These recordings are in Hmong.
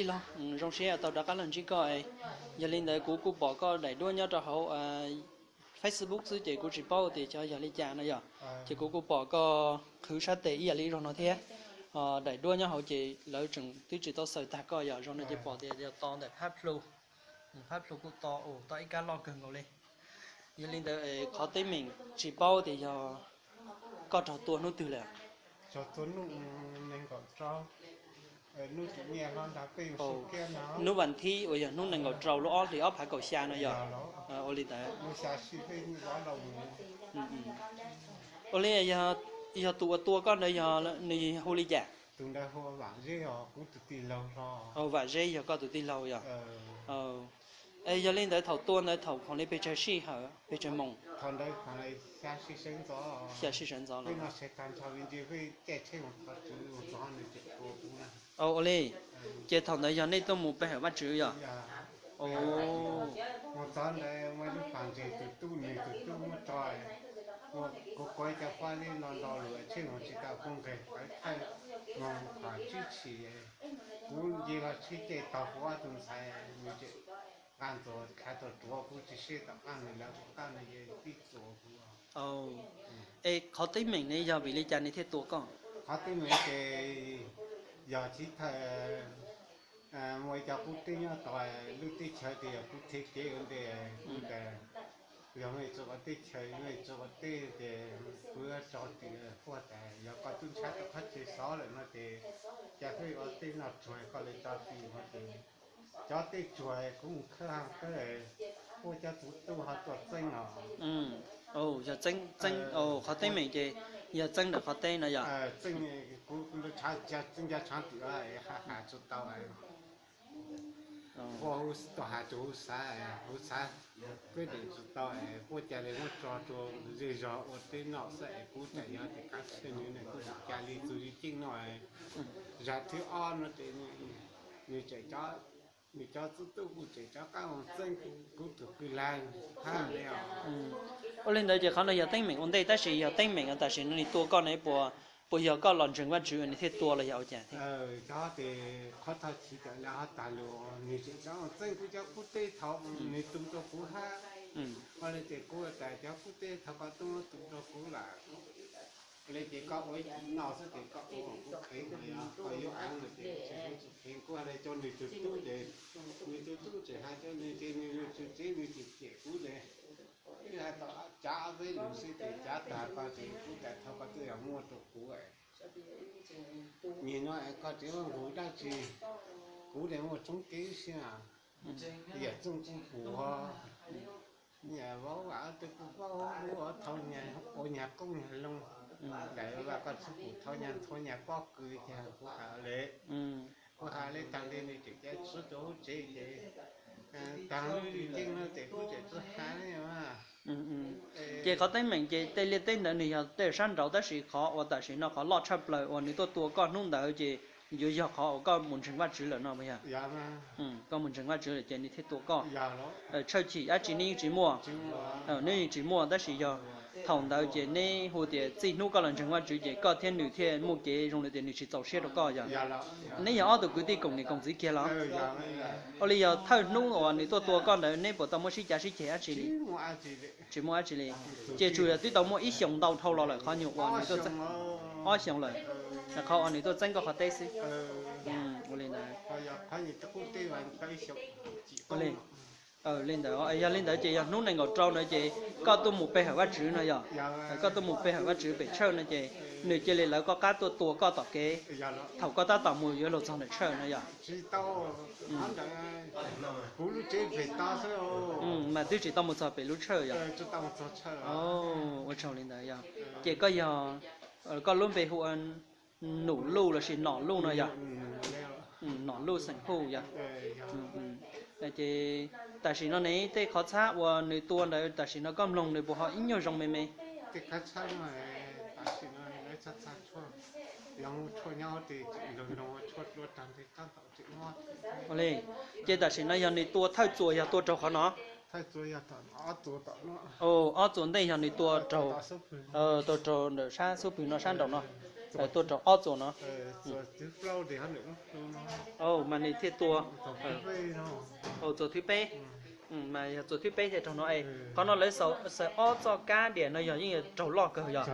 Tij laug, zoo siab tau rov qab los ntsib koj. Yog li ntawd kuv kuj pom koj daim duab nyob rau hauv Facebook xwb ces kuv tsis paub tias xyov yog li cas no yog. Ces kuv kuj pom koj qhwv sab tes ib yam li zaum no thiab. Daim duab nyob hauv ces lawv tseem twb tsis tau xaws tag koj yog zaum no ces pom tias yog to ntawm phab plhu. Phab plhu kuj to, to ib kab loj kawg nkaus li. Yog li ntawd qhov teeb meem tsis paub tias yog koj raug tua hnub twg lawm? Hnub vas thib uas yog hnub nees nkaum rau lub ob hlis ob phav kaum xya no yog? Ua li ntawd. Ua li, yog tus uas tua koj ntawd yog nws hu li cas? Vam Zeb yog koj tus tij laug yog? Yog li ntawd thaum tua ntawd thaum khoom li pes tsawg sij hawm pes tsawg moos? Xya sij sawv ntxov los? Ua li, ces thaum ntawd yog nej tuaj mus pe hawm Vajtswv yog? Mus txog ntawd muaj ib lub pas ntses, tus tub, nws tus tub muab tso, kuv kuav cov poj niam no nrog lawv tsheb mus tsis tau, kuv nqes pawv thawj mus qhov tsib tshim, kuv nce los tsheb ceg tog kuv ob tug ntxhais, nws tseem nqa ntxuav khav tau ruav kuv tsis seb tom qab nws lawv tom qab nws tib txuas kuv. Es qhov teeb meem ne yog vim li cas nws thiaj tua koj? Qhov teeb meem ces yog chiv thawj muaj ib cov qub teb nyob tod, lub teb chaws ces yog kuv thev kev ua ntej, kuv tas yog mej tso qhov teb chaws, mej tso qhov teb ces kuv yuav tso tim huaj tas yog koj twb ntshai tau qhov chaw xov lawm no ces cas peb ua teb noj tsuag koj li tso tim no ces cov teb tsuag kuv mus khawb ha khawb, kuj cov txwv tub ho tuaj txeeb os. Yog txeeb, txeeb, qhov teeb meem ces yog txeeb ntawm qhov teb no yog? Txeeb, kuv txeeb nco tshaav twm ha ha tsis tau. Kuj hu tau has rua huv xav, huv xav peb dem tsis tau es kuj ca le muab tso rua zej zog ua teb noj xwb es kuv tas yog tias kav tsij nws ne kuv tsis ca le txug zej ceeb no. Zag thib ob no ces nws tseem, nws cov txwv tub kuj tseem rov qab mus txeeb kuv tus kwv lag hab li os. Ua li ntawd ces qhov no yog teeb meem ua ntej tab sis yog teeb meem tam sim no nws tua koj ne puas, puas yog koj los ntseeg Vajtswv nws thiaj tua los yog ua cas thiab? Cov tes qhov thov chiv tawm lawm ho tas lus, nws tseem rov txeeb kuv cov qub teb thaum nws tu rau kuv hab. Ua li ces kuv tas cov qub teb thaum koj tub tu rau kuv lawm, ua li ces koj ua ib tug noj xwb ces koj ua kuv qhev no yog koj yuav aav no ces tsis ua tsis qhev, kuv has le cov nws tus tub ces, nws tus tub tseem has cov nws ces nws tsis tsev nws tseem cem kuv ces wb has tau cav ob peb lus xwb ces cav tag koj ces kuv tas thaum koj twb yog muaj rau kuv. Nim no es koj tseem muaj nqus dab tsi, kuv li muaj tshoob kev siab, yam txooj kuj pum ho, nyam vauv vam twb kuj paub ua thaum nyag qoob nyag loo, daim vam koj txhob pum thaum nyag ntxhua nyag pob kws ces kuv has le, kuv has le tag li nws tseem cav txhua rau hauv tsev ces tag lub ceeb no ces kuv tseem txhua has li. Ces qhov teeb meem ces tej liaj teb ntawd nws yog tej sab nraud tab sis qhov uas tam sim no qhov loj tshaj plaws uas nws tuaj tua koj hnub ntawd ces yuav yog qhov uas koj mus ntseeg Vajtswv lawm no puas yog? Koj mus ntseeg Vajtswv lawm ces nws thiaj tua koj. Tshawj chim dab tsi neb yeej tsis muaj, neb yeej tsis muaj tab sis yog thaum ntawd ces neb hu tias txij hnub koj los ntseeg Vajtswv ces koj thiab nws thiaj muaj kev zoo li tias nws tsis txaus siab rau koj yog? Neb yog ob tug kwv tij koom niam koom txiv kiag los? Ua li yog thawj hnub uas nws tuaj tua koj ntawd neb puas tau muab sib cav sib ceg dab tsi li? Tsis muaj dab tsi li. Ces tsuas yog twb tau muaj ib xyoos ntau dhau los lawm qhov nyuag uas nws tuaj txeeb, ob xyoos lawm, qhov uas nws tuaj txeeb koj qhov teb xwb. Ua li ntawd. Li ntawd, yog li ntawd ces yog hnub nees nkaum rau ntawd ces koj tuaj mus pe hawm Vajtswv no yog? Koj tuaj mus pe hawm Vajtswv pem tshawj no ces nws cia li lawv koj qab tuaj tua koj tom kev thaum koj tab tom mus yuav luag txog ntawm tshawj no yog? Mas twb tsis tau mus txog pem lub tshawj yog? Ua tsaug li ntawd yog. Ces koj yog, koj lub npe hu ua Num Luj lossis Nom Luj no yog? Nom Luj xeem Huj yog? Ces tam sim no ne tej qhov txhab uas nws tua ntawd tam sim no koj mloog nws puas ho ib nyuag zoo me me? Ua li, ces tam sim no yog nws tua thawj txuas yog tua raug qhov no? Ob txuas ntej yog nws tua raug, tua raug ntawm sab xub pwg no sab nraum no. Tuaj rau ob txuas no. Mas nws thiaj tua txuas thib peb. Mas yog txuas thib peb thiaj raug no. Qhov no lawv xaws ob txoj kab diam no yog yeej raug loj kawg yog?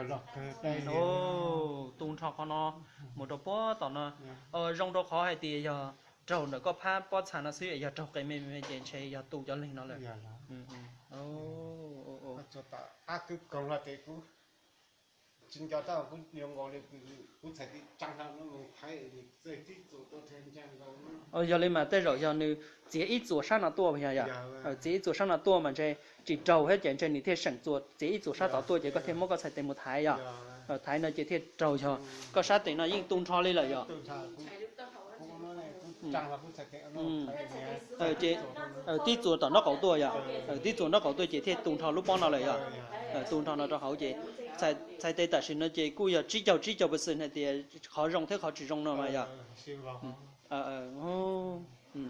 Tu nrho qhov no mus rau puag tom no. Zoo rau qhov hais tias yog raug ntawm koj phab pob txha no xwb, yog raug qe me me ces ntshe yog tu cov leeg no lawm. Yog li mas tej zaum yog nws txiav ib txuas sab no tuaj yog, txiav ib txuas sab no tuaj mas ntshe tsis raug thiab ces ntshe nws thiaj seem txiav ib txuas sab tod tuaj ces koj thiaj muab koj txhais tes mus thaiv yog. Thaiv no ces thiaj raug yog koj sab tes no yeej tu nrho li lawm yog. Ces tib txuas tom nraub qaum tuaj yog, tib txuas nraub qaum tuaj ces thiaj tu nrho lub pob no lawm yog. Tu nrho no rau hauv ces txhais tes tam sim no ces kuj yog tsib caug tsib caug percent hais tias qhov zoo thiab qhov tsis zoo no mas yog.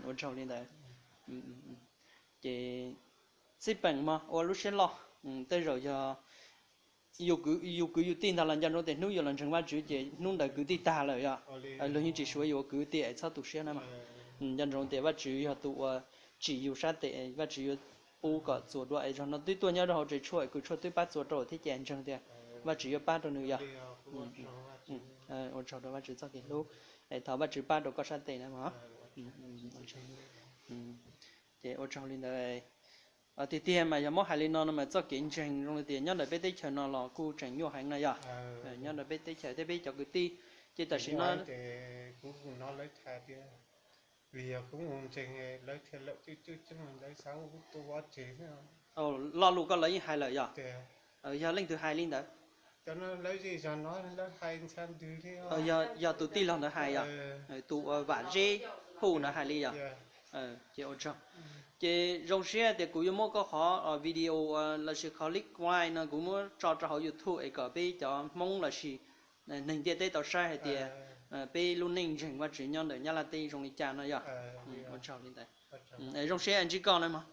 Ua tsaug li ntawd. Ces xij peem mog ua lub siab loj, tej zaum yog yus kwv yus tij ntag los nco ntsoov tias hnub yus los ntseeg Vajtswv ces hnub ntawd kwv tij tag lawm yog. Luag yeej tsis suav yus ua kwv tij es txhob tu siab na mas. Nco ntsoov tias Vajtswv yog tus uas tsim yus sab tes, Vajtswv yuav pub kom txuas dua es zaum no twb tuaj nyob rau hauv tsev tshuaj es kws tshuaj twb pab txuas rau thiab ces ntseeg tias Vajtswv yuav pab rau nws yog. Ua tsaug rau Vajtswv txoj kev hlub es thov Vajtswv pab rau koj sab tes na mog. Ces ua tsaug li ntawd. Tiag tiag mas yog muab hais li no no mas txoj kev ntseeg zoo li tias nyob ntawm peb teb chaws no los kuj tseem nyuaj heev no yog. Nyob ntawm peb teb chaws thiab peb cov kwv tij, ces tam sim no lo lus koj lawv yeej hais lawm yog? Yog leej twg hais li ntawd? Yog tus tij laug ntawd hais yog? Tus uas Vam Zeb Phuj ntawd hais li yog? Ces ua tsaug. Ces zoo siab tias kuv yuav muab koj qhov video lossis qhov clip no kuv muab tso rau hauv YouTube es kom peb cov Hmoob lossis neeg ntiaj teb tau saib hais tias peb lub neej ntseeg Vajtswv nyob ntawm Nyab Laj teb zoo li cas no yog. Ua tsaug li ntawd. Zoo siab ntsib koj na mog.